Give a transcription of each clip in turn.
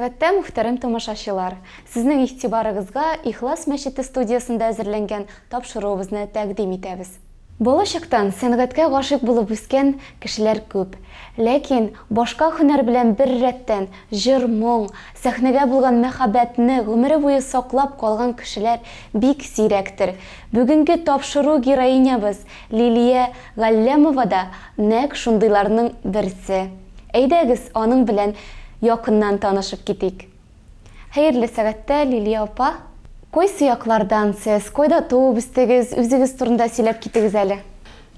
сәгатьтә, мөхтәрәм тамашачылар! Сезнең игътибарыгызга Ихлас мәчете студиясендә әзерләнгән тапшыруыбызны тәкъдим итәбез. Балачактан сәнгатькә гашыйк булып үскән кешеләр күп. Ләкин башка һөнәр белән беррәттән җыр-моң, сәхнәгә булган мәхәббәтне гомере буе саклап калган кешеләр бик сирәктер. Бүгенге тапшыру героинябыз Лилия Галләмова да нәкъ шундыйларның берсе. Әйдәгез, аның белән якыннан танышып китик. Хәерле сәгатьтә, Лилия апа! Кайсы яклардан сез, кайда туып үстегез, үзегез турында сөйләп китегез әле.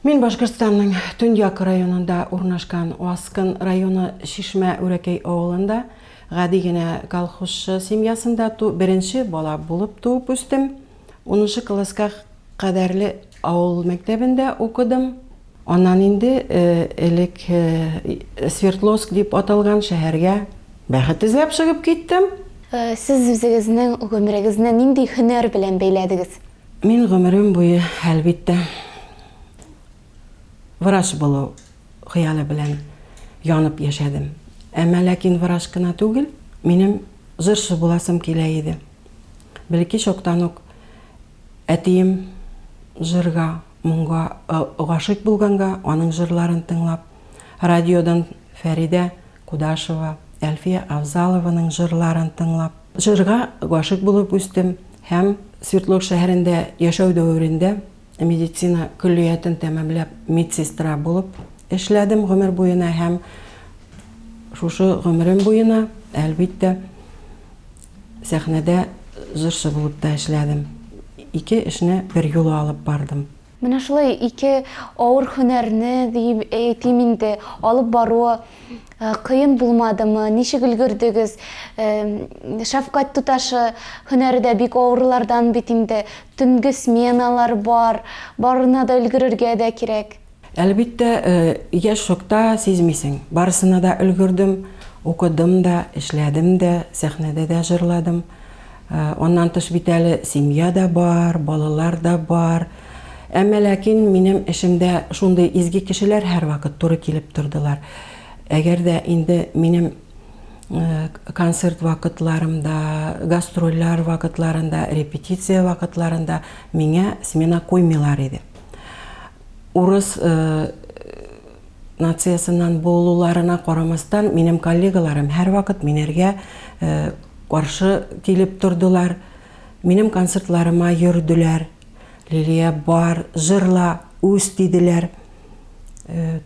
Мин Башкортстанның төньяк районында урнашкан Аскын районы Чишмә Үрәкәй авылында гади генә колхозчы семьясында ту беренче бала булып туып үстем. Унынчы класска кадәрле авыл мәктәбендә укыдым. Аннан инде элек Свердловск дип аталган шәһәргә бәхет эзләп чыгып киттем. Сез үзегезнең гомерегезне нинди һөнәр белән бәйләдегез? Мин гомерем буе, әлбиттә, врач булу хыялы белән янып яшәдем. Әмма ләкин врач кына түгел, минем җырчы буласым килә иде. Бәләкәй чактан ук әтием җырга Моңга гашыйк булганга, аның җырларын тыңлап, радиодан Фәридә Кудашева, Әлфия Авзалованың җырларын тыңлап, җырга гашыйк булып үстем һәм Свердловск шәһәрендә яшәү дәверендә медицина көллиятен тәмамлап медсестра булып эшләдем гомер буена һәм шушы гомерем буена, әлбиттә, Сәхнәдә җырчы булып та эшләдем. Ике эшне берьюлы алып бардым. Менә шулай ике авыр һөнәрне, диеп әйтим инде, алып баруы кыен булмадымы? Ничек өлгердегез? Шәфкать туташы һөнәре дә бик авырлардан бит инде. Төнге сменалар бар, барына да өлгерергә дә кирәк. Әлбиттә, яшь чакта сизмисең. Барысына да өлгердем, укыдым да, эшләдем дә, сәхнәдә дә җырладым. Аннан тыш бит әле семья да бар, балалар да бар. Әмма ләкин минем эшемдә шундый изге кешеләр һәрвакыт туры килеп тордылар. Әгәр дә инде минем концерт вакытларымда, гастрольләр вакытларында, репетиция вакытларында миңа смена куймыйлар иде. Урыс нациясеннән булуларына карамастан, минем коллегаларым һәрвакыт минәргә каршы килеп тордылар. Минем концертларыма йөрделәр. Лилия, бар, җырла, үс, диделәр.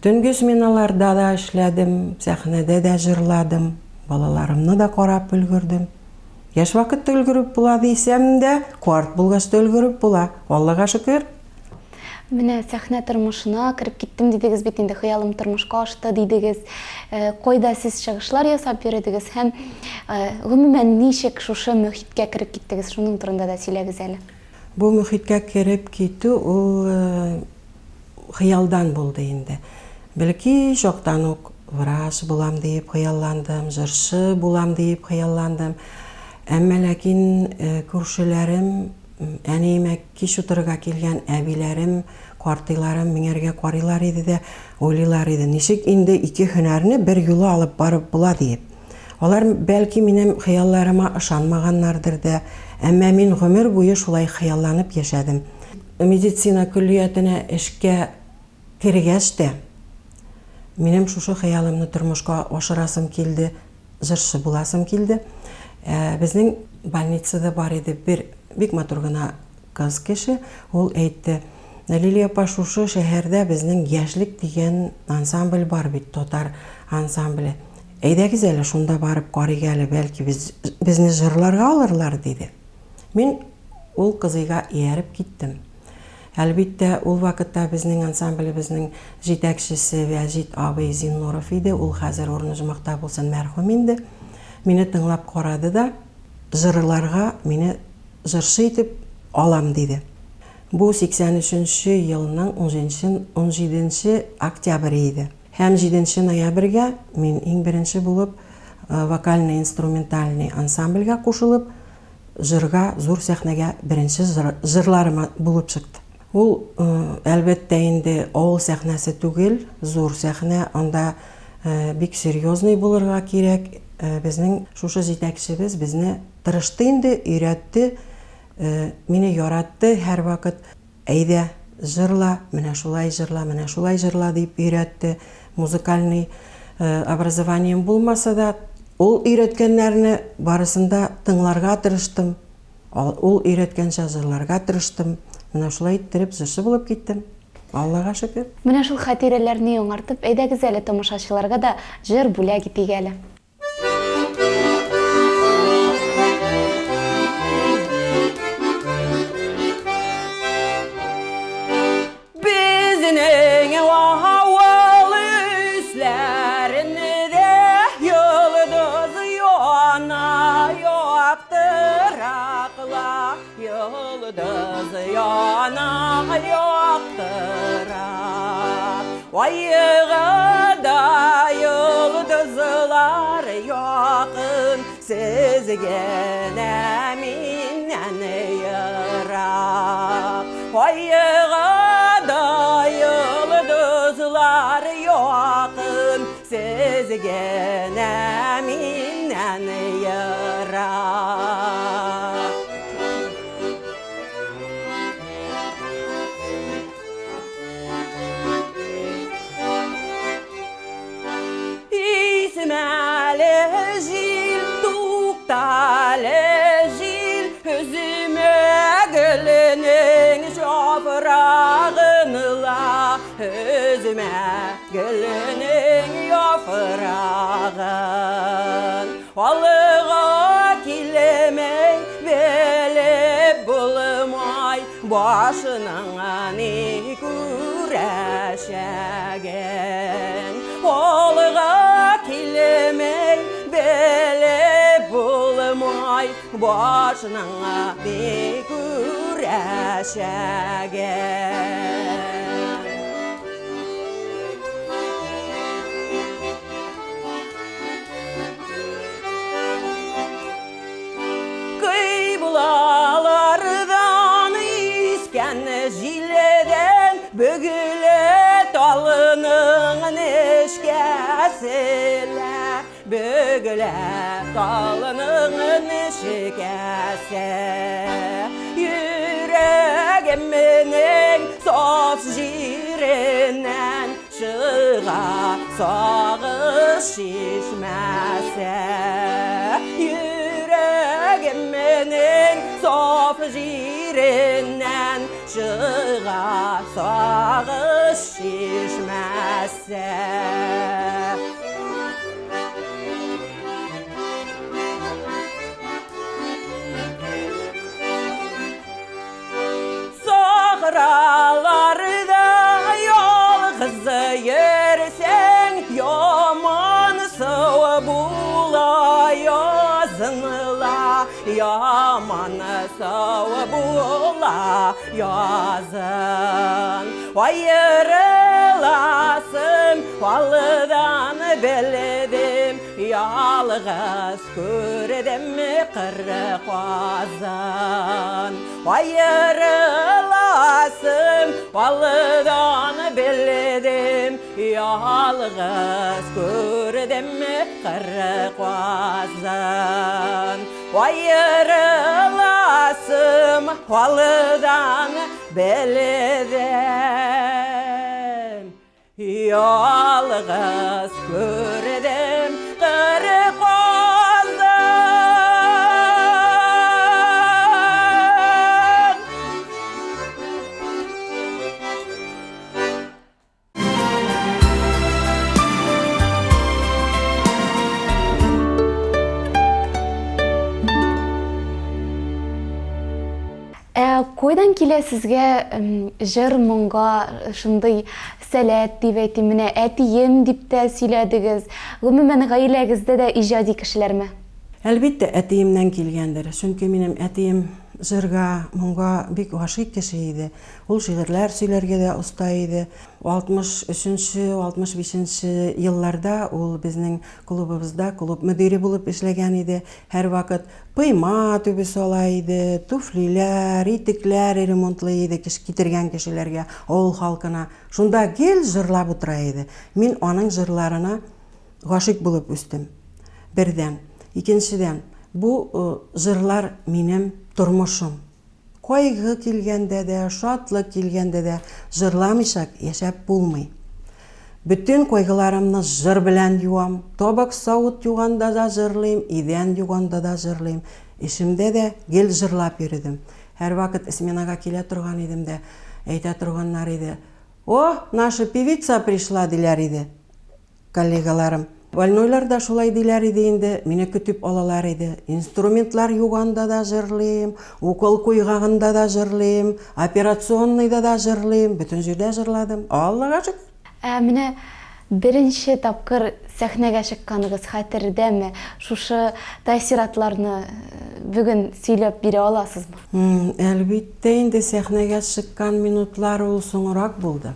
Төнге сменаларда да эшләдем, сәхнәдә дә җырладым, балаларымны да карап өлгердем. Яшь вакытта өлгереп була дисәм дә, карт булгач та өлгереп була. Аллага шөкер. Менә сәхнә тормышына кереп киттем дидегез бит инде, хыялым тормышка ашты дидегез. Э, кайда сез чыгышлар ясап йөредегез һәм э, гомумән ничек шушы мөхиткә кереп киттегез, шуның турында да сөйләгез әле. Бу мөхиткә кереп китү ул э, хыялдан булды инде. Бәлки чактан ук врач булам диеп хыялландым, җырчы булам диеп хыялландым. Әмма ләкин күршеләрем Әниемә кич утырырга килгән әбиләрем, картыйларым миңәргә карыйлар иде дә, уйлыйлар иде, ничек инде ике һөнәрне бер юлы алып барып була диеп. Алар, бәлки, минем хыялларыма ышанмаганнардыр да, әмма мин гомер буе шулай хыялланып яшәдем. Медицина көллиятенә эшкә кергәч тә, минем шушы хыялымны тормышка ашырасым килде. Җырчы буласым килде. Ә, безнең больницада бар иде бер бик матур гына кыз кеше. Ул әйтте, Лилия апа, шушы шәһәрдә безнең Яшьлек дигән ансамбль бар бит, татар ансамбле. Әйдәгез әле шунда барып карыйк әле, бәлки без, безне җырларга алырлар, диде. Мин ул кызыйга ияреп киттем. Әлбиттә, ул вакытта безнең ансамблебезнең җитәкчесе Вәҗит абый Зиннуров иде, ул хәзер урыны оҗмахта булсын, мәрхүм инде. Мине тыңлап карады да, җырларга мине җырчы итеп алам, диде. Бу 83 нче елның унҗиденче октябре иде. Һәм җиденче ноябрьгә мин иң беренче булып вокально-инструментальный ансамбльгә кушылып, җырга, зур сәхнәгә беренче җырларым булып чыкты. Ул, әлбәттә инде, авыл сәхнәсе түгел, зур сәхнә, анда Бик серьезный булырга кирәк. Безнең шушы җитәкчебез безне тырышты инде, өйрәтте, мине яратты һәрвакыт. Әйдә, җырла, менә шулай җырла, менә шулай җырла дип өйрәтте. Музыкальный образованием булмаса да, ул өйрәткәннәрне барысын да тыңларга тырыштым. Ул өйрәткәнчә җырларга тырыштым. Менә шулай иттереп җырчы булып киттем. Аллага шөкер. Менә шул хатирәләрне яңартып, әйдәгез әле тамашачыларга да җыр бүләк итик әле. Безнең авыл өсләрендә йолдыз яна яктыракла, йолдыз яна яктырак. Айга да йолдызлар якын, Сез генә миннән ерак. Айга да йолдызлар якын, Сез генә миннән ерак. Исмәле җил, туктале җил, Өземә гөленең яфрагын ла, Өземә гөленең яфрагын. Алыга килмәй, белеп булмай, Башының ни күрәчәген. Алга килмәй, белеп булмай, Башының ни күрәчәген. Кыйблалардан искән җилдән бөгелә талының нечкәсе лә, бөгелә талының нечкәсе. Йөрәгемнең саф җиреннән Чыга сагыш чишмәсе. Йөрәгемнең саф җиреннән чыга сагыш чишмәсе. Сахраларда ялгыз йөрсәң, яман су була язынла, яман су була язын. Аерыласым алдан белдем, ялгыз Күрдем кыр казан. Аерыласым алдан белдем, ялгыз күрдем кыр казан. Аерыласым алдан белдем. Ялгыз күрдем кыр казын. Ә кайдан килә сезгә җыр-моңга шундый сәләт дип әйтим, менә әтием дип тә сөйләдегез. Гомумән, гаиләгездә дә иҗади кешеләрме? Әлбиттә, әтиемнән килгәндер. Чөнки минем әтием җырга, моңга бик гашыйк кеше иде. Ул шигырьләр сөйләргә дә оста иде. 63 нче, 65 нче елларда ул безнең клубыбызда клуб мөдире булып эшләгән иде. Һәрвакыт Пыйма төбе сала иде, туфлиләр, итекләр ремонтлый иде кеш китергән кешеләргә, авыл халкына. Шунда гел җырлап утыра иде. Мин аның җырларына гашыйк булып үстем. Бердән. Икенчедән, бу җырлар минем тормышым. Кайгы килгәндә дә, шатлык килгәндә дә җырламыйча яшәп булмый. Бөтен кайгыларымны җыр белән юам. Табак-савыт юганда да җырлыйм, идән юганда да җырлыйм. Эшемдә дә гел җырлап йөредем. Һәрвакыт сменага килә торган идем дә, әйтә торганнар иде, О, наша певица пришла, диләр иде. Коллегаларым. Больнойлар да шулай диләр иде инде, мине көтеп алалар иде. Инструментлар юганда да җырлыйм, укол куйгагында да җырлыйм, операционныйда да җырлыйм, бөтен җирдә җырладым. Аллага шөкер! Ә менә беренче тапкыр сәхнәгә чыкканыгыз хәтердәме? Шушы тәэссоратларны бүген сөйләп бирә аласызмы? Әлбиттә инде, сәхнәгә чыккан минутлар ул соңрак булды.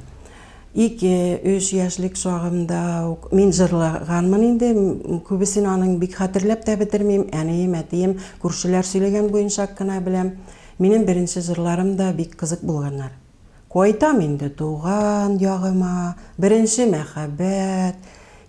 Ике, өч яшьлек чагымда ук мин җырлаганмын инде. Күбесен аның бик хәтерләп тә бетермим. Әнием, әтием, күршеләр сөйләгән буенча кына беләм. Минем беренче җырларым да бик кызык булганнар. Кайтам инде туган ягыма, Беренче мәхәббәт.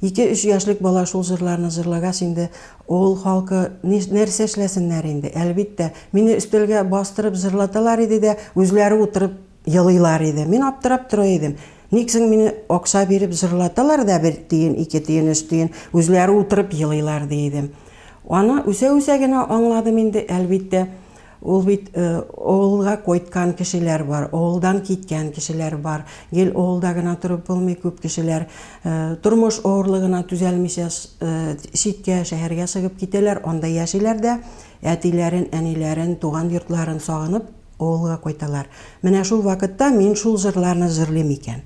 Ике-өч яшьлек бала шул җырларны җырлагач инде, авыл халкы нәрсә эшләсеннәр инде? Әлбиттә, мине өстәлгә бастырып җырлаталар иде дә, үзләре утырып Елыйлар иде. Мин аптырап тора идем. Ник соң мине акча биреп җырлаталар да бер тиен, ике тиен, өч тиен, үзләре утырып елыйлар, ди идем. Аны үсә-үсә генә аңладым инде, әлбиттә. Ул бит авылга кайткан кешеләр бар, авылдан киткән кешеләр бар. Гел авылда гына торып булмый, күп кешеләр тормыш авырлыгына түзәлмичә читкә, шәһәргә чыгып китәләр, анда яшиләр дә, әтиләрен, әниләрен, туган йортларын сагынып, Авылга кайталар. Менә шул вакытта мин шул җырларны җырлыйм икән.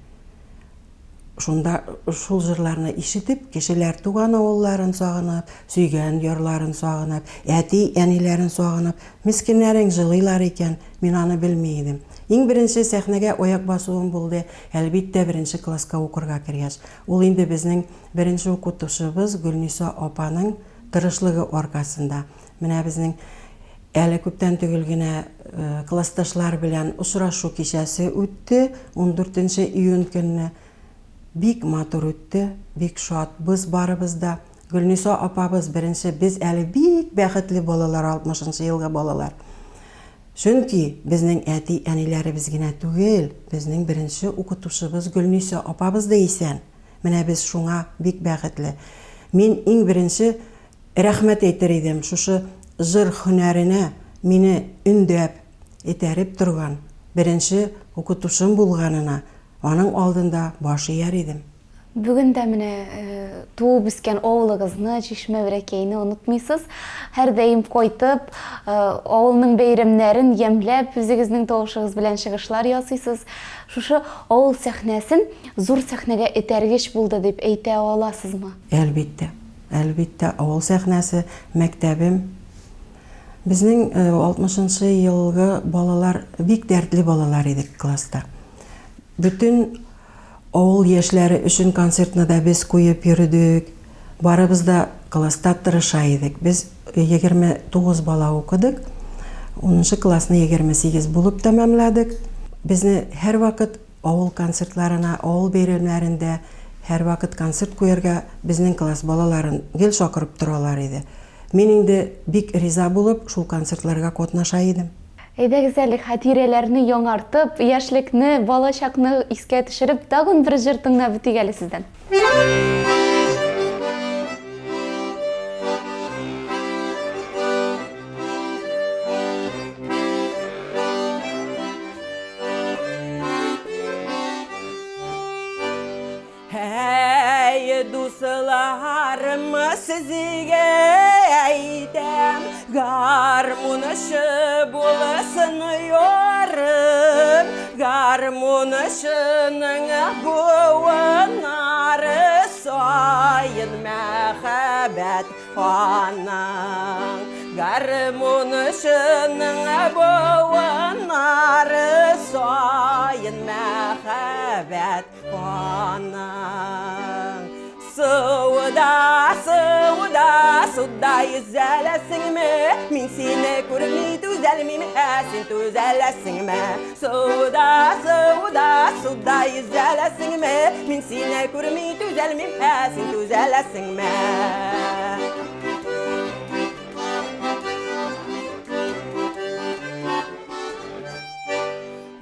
Шунда шул җырларны ишетеп, кешеләр туган авылларын сагынып, сөйгән ярларын сагынып, әти-әниләрен сагынып, мескеннәрең җылыйлар икән, мин аны белми идем. Иң беренче сәхнәгә аяк басуым булды, әлбиттә, беренче класска укырга кергәч. Ул инде безнең беренче укытучыбыз Гөлниса апаның тырышлыгы аркасында. Менә безнең Әле күптән түгел генә классташлар белән очрашу кичәсе үтте, ундүртенче июнь көнне. Бик матур үтте, бик шатбыз барыбыз да. Гөлниса апабыз беренче, без әле бик бәхетле балалар, алтмышынчы елгы балалар. Чөнки безнең әти-әниләребез генә түгел, безнең беренче укытучыбыз Гөлниса апабыз да исән. Менә без шуңа бик бәхетле. Мин иң беренче Рәхмәт әйтер идем шушы җыр һөнәренә мине өндәп, этәреп торган беренче укытучым булганына, аның алдында баш ияр идем. Бүген дә менә туып үскән авылыгызны, Чишмә Бәрәкәйне онытмыйсыз. Һәрдаим кайтып, авылның бәйрәмнәрен ямьләп, үзегезнең тавышыгыз белән чыгышлар ясыйсыз. Шушы авыл сәхнәсен зур сәхнәгә этәргеч булды дип әйтә аласызмы? Әлбиттә. Әлбиттә, авыл сәхнәсе, мәктәбем. Безнең алтмышынчы елгы балалар бик дәртле балалар идек класста. Бөтен авыл яшьләре өчен концертны да без куеп йөрдек. Барыбыз да класста тырыша идек. Без 29 бала укыдык. Унынчы классны 28 булып тәмамладык. Безне һәрвакыт Авыл концертларына, авыл бәйрәмнәрендә һәрвакыт концерт куярга безнең класс балаларын гел чакырып торалар иде. Мин инде бик риза булып, шул концертларга катнаша идем. Әйдәгез әле, хатирәләрне яңартып, яшьлекне, балачакны искә төшереп, тагын бер җыр тыңлап үтик әле сездән. Һәй, дусларым, сезгә әйтәм, гармунчы булсын ярым, гармунчының буыннары саен мәхәббәт Аның гармунчының буыннары саен мәхәббәт аның. Суда, суда. Суда, суда йөзәләсеңме? Мин сине күрми түзәлмим, ә син түзәләсеңме? Суда, суда, суда йөзәләсеңме? Мин сине күрми түзәлмим, ә син түзәләсеңме?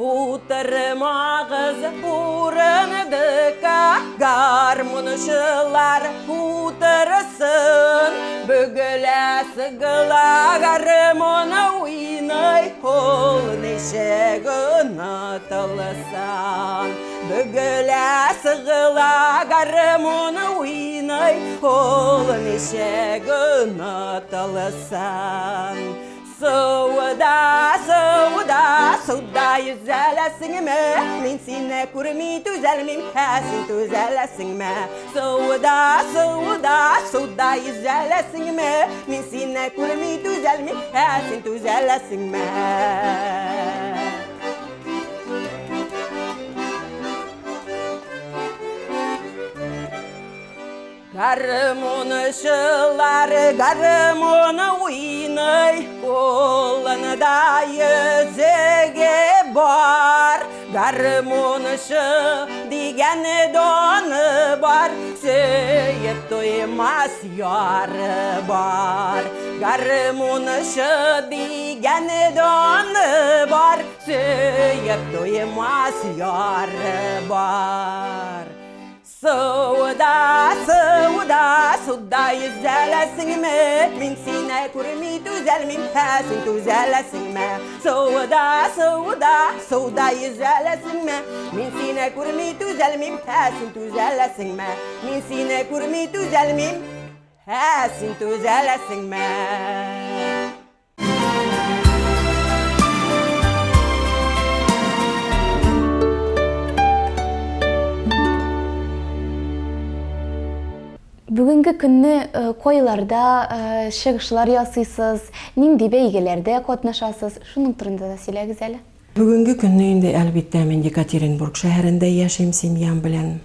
Утырмагыз урындыкка, гармунчылар утырсын. Бөгелә сыгыла гармун уйный, ул ничек онытылсын. Бөгелә сыгыла гармун уйный, ул ничек онытылсын. Суда, суда, суда йөзәләсеңме? Мин сине күрми түзәлмим, ә син түзәләсеңме? Суда, суда, суда йөзәләсеңме? Мин сине күрми түзәлмим, ә син түзәләсеңме? Гармунчылар гармун уйный, кулында йөзеге бар. Гармунчы дигән даны бар, сөеп туймас яры бар. Гармунчы дигән даны бар, сөеп туймас яры бар. Суда, суда, суда йөзәләсеңме? Мин сине күрми түзәлмим, ә син түзәләсеңме? Суда, суда, суда йөзәләсеңме? Мин сине күрми түзәлмим, ә син түзәләсеңме? Мин сине күрми түзәлмим, ә син түзәләсеңме? Бүгенге көнне э, кайларда э, чыгышлар ясыйсыз, нинди бәйгеләрдә катнашасыз? Шуның турында да сөйләгез әле. Бүгенге көнне инде, әлбиттә, мин Екатеринбург шәһәрендә яшим семьям белән.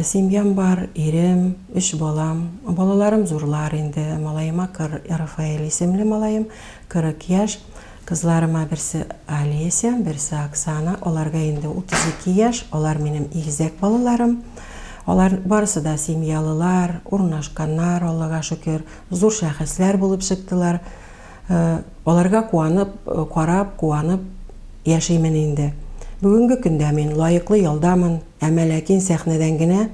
Семьям бар, ирем, өч балам. Балаларым зурлар инде. Малаема кыр Рафаэль исемле малаем, 40 яшь. Кызларыма берсе Олеся, берсе Оксана. Аларга инде 32 яшь. Алар минем игезәк балаларым. Алар барысы да семьялылар, урнашканнар, Аллага шөкер. Зур шәхесләр булып чыктылар. Аларга куанып, карап, куанып яшимен инде. Бүгенге көндә мин лаеклы ялдамын, әмма ләкин сәхнәдән генә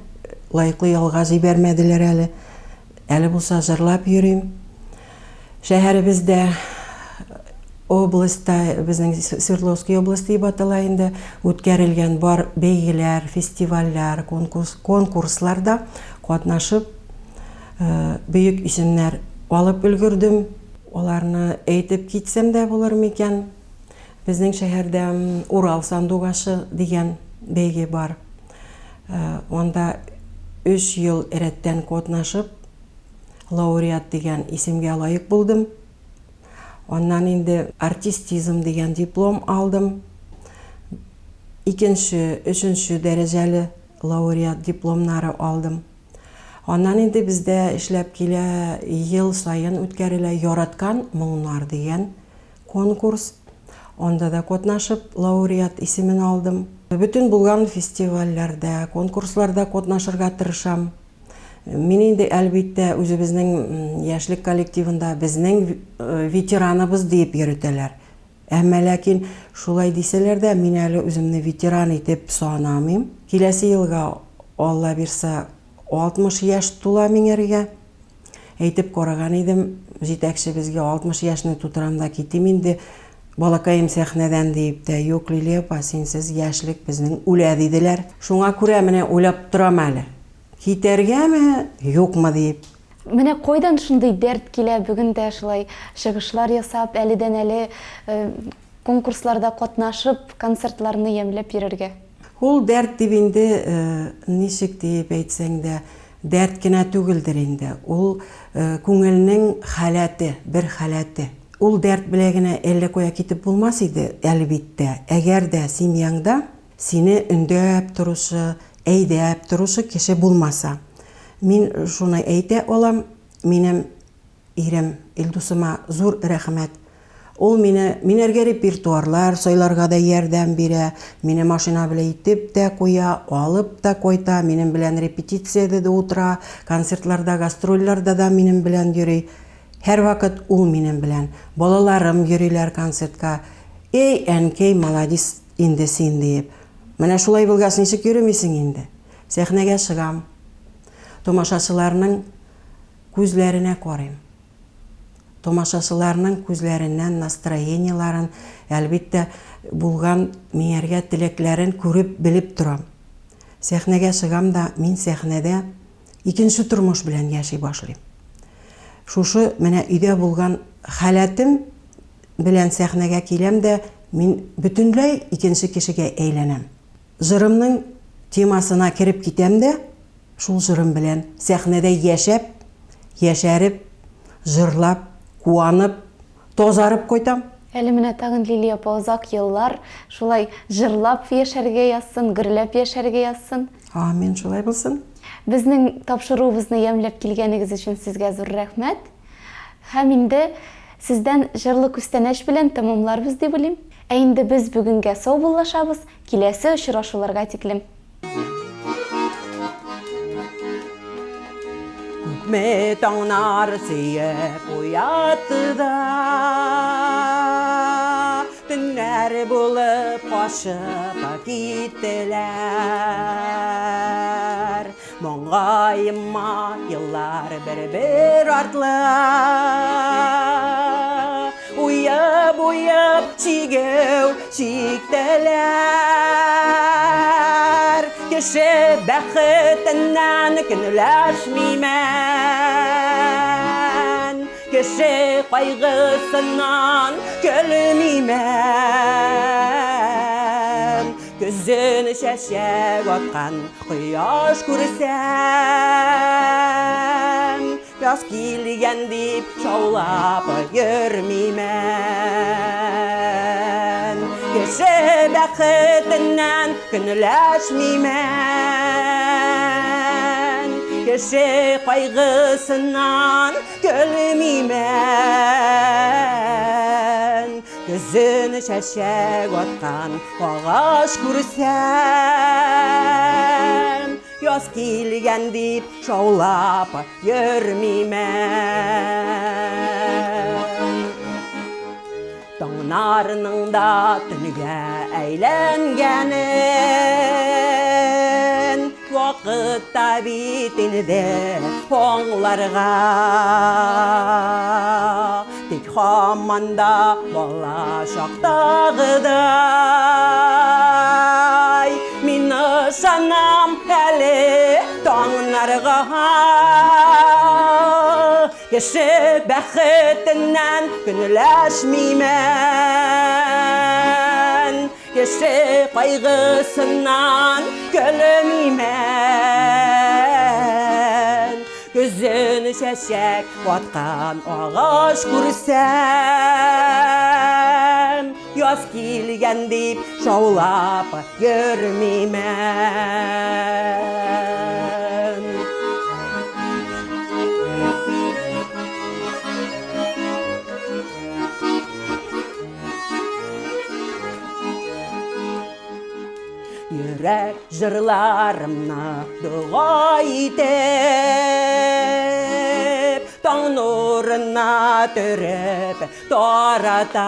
лаеклы ялга җибәрмәделәр әле. Әле булса җырлап йөрим. Шәһәребездә, областьта, безнең Свердловский область дип атала инде, үткәрелгән бар бәйгеләр, фестивальләр, конкурс, конкурсларда катнашып, Бөек исемнәр алып өлгердем. Аларны әйтеп китсәм дә булыр микән? Безнең шәһәрдә Урал сандугачы дигән бәйге бар. Анда өч ел рәттән катнашып, лауреат дигән исемгә лаек булдым. Аннан инде артистизм дигән диплом алдым. Икенче, өченче дәрәҗәле лауреат дипломнары алдым. Аннан инде бездә эшләп килә, ел саен үткәрелә Яраткан моңнар дигән конкурс. Анда да катнашып, лауреат исемен алдым. Бөтен булган фестивальләрдә, конкурсларда катнашырга тырышам. Мин инде, әлбиттә, үзебезнең яшьлек коллективында безнең ветераныбыз диеп йөретәләр. Әмма ләкин шулай дисәләр дә, мин әле үземне ветеран итеп санамыйм. Киләсе елга, Алла бирса, 60 яшь тула миңәргә. Әйтеп караган идем җитәкчебезгә, 60 яшьне тутырам да китим инде, балакаем сәхнәдән диеп тә, юк, Лилия апа, синсез яшьлек безнең үлә, диделәр. Шуңа күрә менә уйлап торам әле, китәргәме, юкмы диеп. Менә кайдан шундый дәрт килә бүген дә шулай чыгышлар ясап, әледән-әле конкурсларда катнашып, концертларны ямьләп йөрергә? Ул дәрт дип инде, ничек диеп әйтсәң дә, дәрт кенә түгелдер инде. Ул күңелнең халәте, бер халәте. Ул дәрт белән генә әллә кая китеп булмас иде, әлбиттә, әгәр дә семьяңда Сине өндәп торучы, әйдәп торучы кеше булмаса. Мин шуны әйтә алам, Минем ирем Илдусыма зур рәхмәт. Ул мине минәргә репертуарлар сайларга да ярдәм бирә, мине машина белән итеп тә куя, алып та кайта, минем белән репетициядә дә утыра, концертларда, гастрольләрдә дә минем белән йөри. Һәрвакыт ул минем белән. Балаларым йөриләр концертка. Эй, әнкәй, маладис инде син, диеп. Менә шулай булгач, ничек йөремисең инде? Сәхнәгә чыгам. Тамашачыларның күзләренә карыйм. Тамашачыларның күзләреннән настроениеларын, әлбиттә, булган миңәргә теләкләрен күреп, белеп торам. Сәхнәгә чыгам да, мин сәхнәдә икенче тормыш белән яши башлыйм. Шушы менә өйдә булган халәтем белән сәхнәгә киләм дә, мин бөтенләй икенче кешегә әйләнәм. Җырымның темасына кереп китәм дә, шул җырым белән сәхнәдә яшәп, яшәреп, җырлап, куанып, тазарып кайтам. Әле менә тагын Лилия апа озак еллар шулай җырлап яшәргә язсын, гөрләп яшәргә язсын. Амин, шулай булсын. Безнең тапшыруыбызны ямьләп килгәнегез өчен сезгә зур рәхмәт. Һәм инде сездән җырлы күчтәнәч белән тәмамларбыз дип уйлыйм. Ә инде без бүгенгә саубуллашабыз, киләсе очрашуларга тиклем. Күпме таңнар сөеп уятты да, Төннәр булып качып киттеләр. Маңгаема еллар бер-бер артлы Уеп-уеп чигеү чиктеләр. Кеше бәхетеннән көнләшмимен, Кеше кайгысыннан көлмимен. Көзен чәчәк аткан кояш күрсәм, Яз килгән дип шаулап йөрмимен. Кеше бәхетеннән көнләшмимен, Кеше кайгысыннан көлмимен. Көзен чәчәк аткан агач күрсәм, Яз килгән дип шаулап йөрмимен. Таңнарның да төнгә әйләнгәнен Вакыт та бит инде аңларга. Тик һаман да бала чактагыдай Мин ышанам әле таңнарга. Кеше бәхетеннән көнләшмимен, Кеше кайгысыннан көлмимен. Көзен чәчәк аткан агач күрсәм, Яз килгән дип шаулап йөрмимен. Йөрәк җырларымны дога итеп, Таң нурына төреп таратам.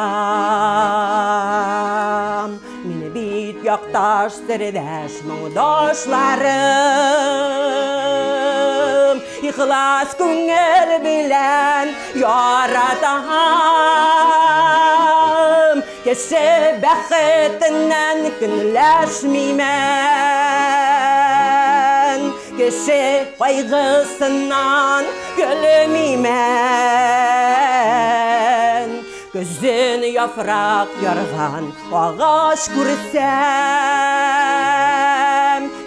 Мине бит якташ, сердәш, моңдашларым, Ихлас күңел белән яратам. Кеше бәхетеннән көнләшмимен, Кеше кайгысыннан көлмимен. Көзен яфрак ярган агач күрсәм,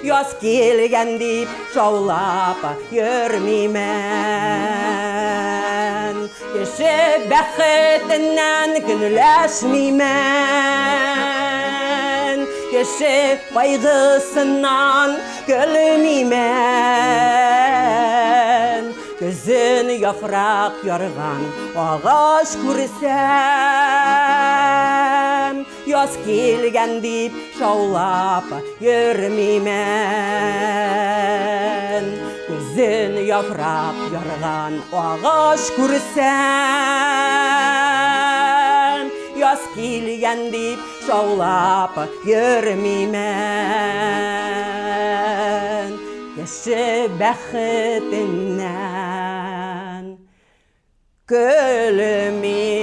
Яз килгән дип шаулап йөрмимен. Кеше бәхетеннән көнләшмимен, Кеше кайгысыннан көлмимен. Көзен яфрак ярган агач күрсәм, Яз килгән дип шаулап йөрмимен. Көзен яфрак ярган агач күрсәм, Яз килгән дип шаулап йөрмимен. Кеше бәхетеннән көлмимен.